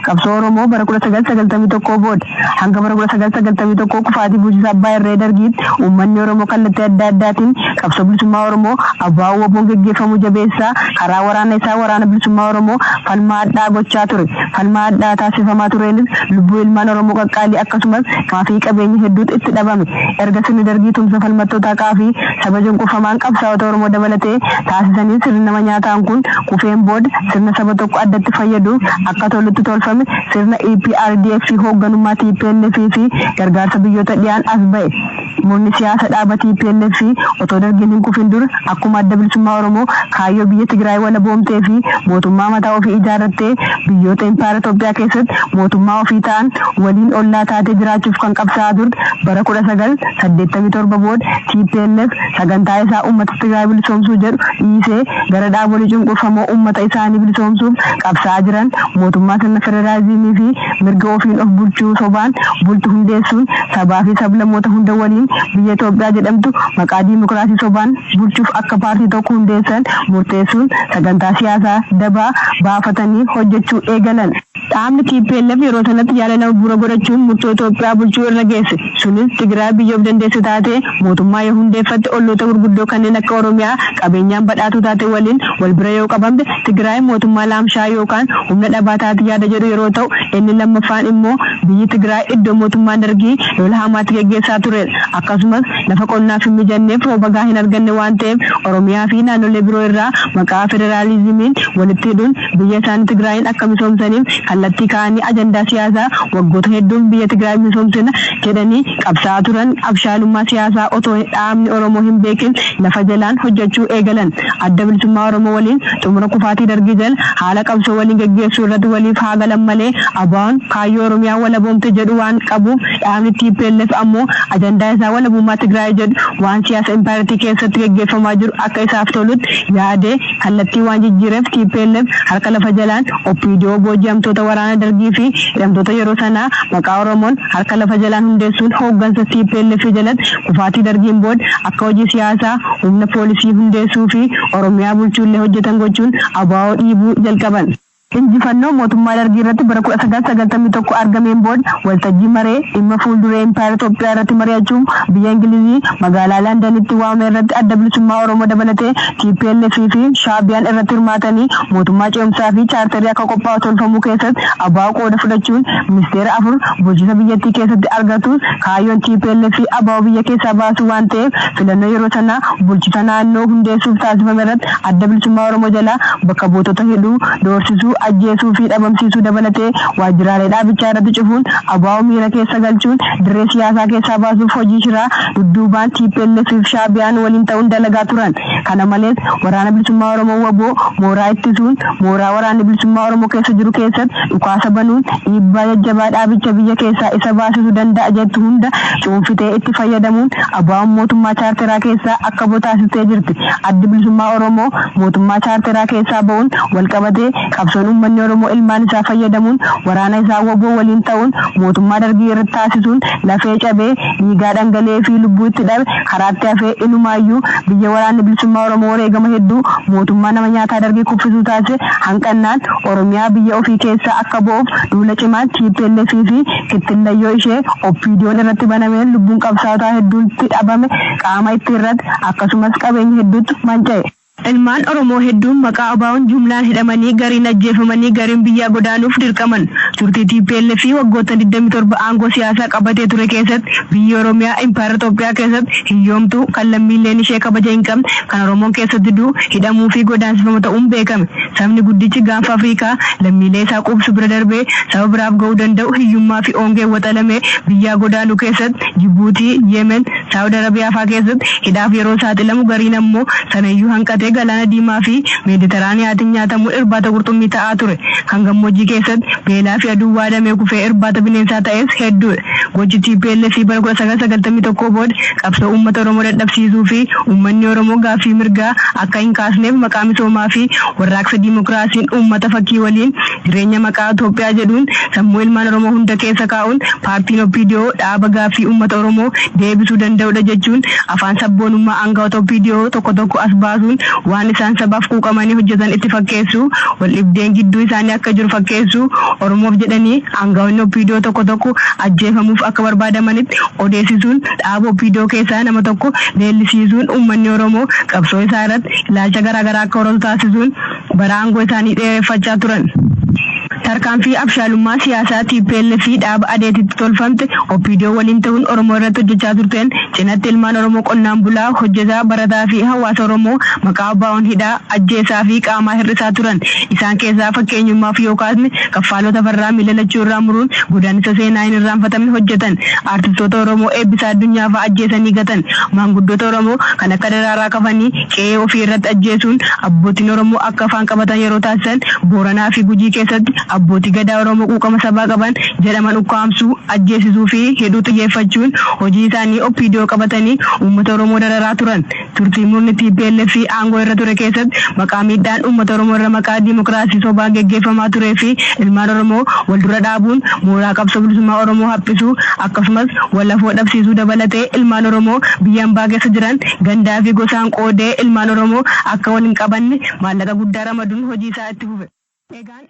Qabsoo Oromoo bara 1991 booda hanga bara 1991 kufaatii bulchiinsa Abbaa Irree Dargiitti uummanni Oromoo kallattii adda addaatiin qabsoo bilisummaa Oromoo ABO WBOn geggeeffamu jabeessaa karaa waraana isaa Waraana Bilisummaa Oromoo falmaa hadhaa'aa gochaa ture. Falmaa hadhaa'aa taasifamaa tureenis lubbuu ilmaan Oromoo qaqqaalii akkasumas fi qabeenya hedduutu itti dhabame. Erga sirni Dargii tumsa falmattoota haqaa fi saba cunqurfamaan qabsaa'ota Oromoo dabalatee taasisaniin sirni nama nyaataan kun kufeen booda sirna saba tokko addatti fayyaduuf akka tolutti tolfame sirna EPRDF hoogganummaa tplf fi gargaarsa biyyoota dhiyaan as ba'e. Murni siyaasa dhaaba tplf otoo Dargiin hin kufin dura akkuma Adda Bilisummaa Oromoo kaayyoo biyya Tigraay walaboomtee fi mootummaa mataa ofii ijaarrattee biyyoota impaayera Itoophiyaa keessatti mootummaa ofii ta'an waliin ollaa taatee jiraachuuf kan qabsaa'aa turte bara 1987 booda tplf sagantaa isaa uummata Tigraay bilisoomsuu jedhu dhiisee gara dhaabolii cunqurfamoo uummata isaanii bilisoomsuuf qabsaa'aa jiran mootummaa sirna federaalizimii fi mirga ofiin of bulchuu sobaan bultu hundeessuun sabaa fi sablammoota hunda waliin biyya Itoophiyaa jedhamtu maqaa diimokiraasii sobaan bulchuuf akka paartii tokko hundeessan murteessuun sagantaa siyaasaa dabaa baafatanii hojjechuu eegalan. Dhaabni tplf yeroo sanatti yaada lama bu'uura godhachuun murtoo Itoophiyaa bulchuu irra geesse. Sunis Tigraay biyya of dandeesse taatee mootummaa yoo hundeeffatte olloota gurguddoo kanneen akka Oromiyaa qabeenyaan badhaatuu taate waliin wal bira yoo qabamte Tigraay mootummaa laamsha'aa yookaan humna dhabaa taati yaada jedhu yeroo ta'u inni lammaffaan immoo biyyi Tigraay iddoo mootummaan Dargii lola hamaa itti geggeessaa tureedha. Akkasumas lafa qonnaaf hin mijanneef rooba gahaa hin arganne waan ta'eef Oromiyaa fi naannolee biroo irraa maqaa federaaliizimiin walitti hidhuun biyya isaanii Tigraayiin akka misoomsaniif kallattii kaa'anii ajandaa siyaasaa waggoota hedduuf biyya Tigraay misoomsina jedhanii qabsaa'aa turan abshaalummaa siyaasaa otoo dhaabni Oromoo hin beekin lafa jalaan hojjechuu eegalan. Adda Bilisummaa Oromoo waliin xumura kufaatii Dargii jala haala qabsoo waliin geggeessuu irratti waliif haa galan malee ABOn kaayyoo Oromiyaan walaboomte jedhu waan qabuuf dhaabni tplf ammoo ajandaa isaa walabummaa Tigraay jedhu waan siyaasa impaayerattii keessatti geggeeffamaa jiru akka isaaf tolutti yaadee kallattii waan jijjiireef tplf harka lafa jalaan OPDO booji'amtoota waraana Dargii fi hidhamtoota yeroo sanaa maqaa Oromoon harka lafa jalaan hundeessuun hooggansa tplf jalatti kufaatii Dargiin booda akka hojii siyaasaa humna poolisii hundeessuu fi Oromiyaa bulchuullee hojjetan gochuun ABO dhiibuu jalqaban. Injifannoo mootummaa Dargii irratti bara 1991 argameen booda waltajjii maree dhimma fuulduree impaayera Itoophiyaa irratti mari'achuuf biyya Ingilizii magaalaa Landanitti waamame irratti Adda Bilisummaa Oromoo dabalatee tplf fi Shaabiyaan irratti hirmaatanii mootummaa ce'umsaa fi chaartarii akka qophaa'u tolfamuu keessatti ABO qooda fudhachuun ministeera 4 bulchiinsa biyyattii keessatti argatus kaayyoon tplf ABO biyya keessaa baasuu waan ta'eef filannoo yeroo sanaa bulchiinsa naannoo hundeessuuf taasifame irratti Adda Bilisummaa Oromoo jalaa bakka buutota hidhuu, doorsisuu, ajjeesuu fi dhabamsiisuu dabalatee waajjiraalee dhaabichaa irratti cufuun ABO miira keessa galchuun dirree siyaasaa keessaa baasuuf hojii shiraa dudduubaan tplf fi Shaabiyaan waliin ta'uun dalagaa turan. Kana malees Waraana Bilisummaa Oromoo, wbo, mooraa ittisuun mooraa Waraanni Bilisummaa Oromoo keessa jiru keessatti dhukaasa banuun dhiibbaa jajjabaa dhaabicha biyya keessaa isa baasisu danda'a jettu hunda cuunfitee itti fayyadamuun ABOn mootummaa chaarteraa keessaa akka ba'u taasistee jirti. Addi Bilisummaa Oromoo mootummaa chaarteraa keessaa ba'uun walqabatee qabsoon uummanni Oromoo ilmaan isaa fayyadamuun waraana isaa wbo waliin ta'uun mootummaa Dargii irratti taasisuun lafee cabee, dhiigaa dhangala'ee fi lubbuu itti dhabe karaatti hafee inumaayyuu biyya Waraanni Bilisummaa Oromoo wareegama hedduu mootummaa nama nyaataa Dargii kuffisuu taasise hanqannaan Oromiyaa biyya ofii keessaa akka ba'uuf duula cimaan tplf fi kittillayyoo ishee OPDOn irratti banameen lubbuun qabsaa'otaa hedduun tti dhabame, qaama itti hir'ate, akkasumas qabeenya hedduutu manca'e. Ilmaan Oromoo hedduun maqaa ABOn jumlaan hidhamanii, gariin ajjeefamanii, gariin biyyaa godaanuuf dirqaman. Turtii tplf waggoottan 27 aangoo siyaasaa qabatee ture keessatti biyyi Oromiyaa impaayera Itoophiyaa keessatti hiyyoomtuu, kan lammiilleen ishee kabaja hin qabne, kan Oromoon keessatti du'u, hidhamuu fi godaansifamu ta'uun beekame. Sabni guddichi gaanfa Afriikaa lammiilee isaa quubsu bira darbee saba biraaf ga'uu danda'u hiyyummaa fi ongeen waxalamee biyyaa godaanuu keessatti Jibuutii, Yemen, Saawud Arabiyaa faa keessatti hidhaaf yeroo saaxilamu gariin ammoo sanayyuu hanqatee Galaana Diimaa fi Meediteraaniyaatiin nyaatamuun irbaata qurxummii ta'aa ture. Kan gammoojjii keessatti beelaa fi aduun waadamee kufee irbaata bineensaa ta'es hedduudha. Gochi tplf bara 1991 booda qabsoo uummata Oromoo dadhabsiisuu fi uummanni Oromoo gaaffii mirgaa akka hin kaasneef maqaa misoomaa fi warraaqsa diimokiraasiin uummata fakkii waliin jireenya maqaa Itoophiyaa jedhuun sammuu ilmaan Oromoo hunda keessa kaa'uun paartiin OPDO dhaaba gaaffii uummata Oromoo deebisuu danda'udha jechuun afaan sabboonummaa aangawoota OPDO tokko tokko as baasuun waan isaan sabaaf quuqamanii hojjetan itti fakkeessu, waldhibdeen gidduu isaanii akka jiru fakkeessu, Oromoof jedhanii aangawoonni OPDO tokko tokko ajjeefamuuf akka barbaadamanitti odeessisuun dhaaba OPDO keessaa nama tokko leellisiisuun uummanni Oromoo qabsoo isaa irratti ilaalcha garaagaraa akka horatu taasisuun bara aangoo isaanii dheereffachaa turan. Tarkaanfii abshaalummaa siyaasaa TPLF fi dhaaba adeetitti tolfamte OPDO waliin ta'uun Oromoo irratti hojjechaa turteen cinatti ilmaan Oromoo qonnaan bulaa, hojjetaa, barataa fi hawaasa Oromoo maqaa ABO'n hidhaa, ajjeesaa fi qaamaa hir'isaa turan. Isaan keessaa fakkeenyummaaf yoo kaasne Kaffaaloo Tafarraa miila lachuu irraa muruun godaannisa seenaa hin irraanfatamne hojjetan. Artistoota Oromoo Eebbisaa Addunyaa fa'aa ajjeesanii gatan. Maanguddoota Oromoo kan akka Daraaraa Kafanii qe'ee ofii irratti ajjeesuun abbootiin Oromoo akka afaan qabatan yeroo taasisan Booranaa fi Gujii keessatti abbootii gadaa Oromoo quuqama sabaa qaban jedhaman ukkaamsuu, ajjeesisuu fi hidhuu xiyyeeffachuun hojii isaanii OPDO qabatanii uummata Oromoo dararaa turan. Turtii murni TPLF aangoo irra ture keessatti maqaa miidhaan uummata Oromoo irra maqaa diimokiraasii sobaan geggeeffamaa turee fi ilmaan Oromoo wal dura dhaabuun mooraa qabsoo bilisummaa Oromoo haphisuu akkasumas wal afoo dhabsiisuu dabalatee ilmaan Oromoo biyya ambaa keessa jiran gandaa fi gosaan qoodee ilmaan Oromoo akka wal hin qabanne maallaqa guddaa ramaduun hojii isaa itti fufe. Egaan.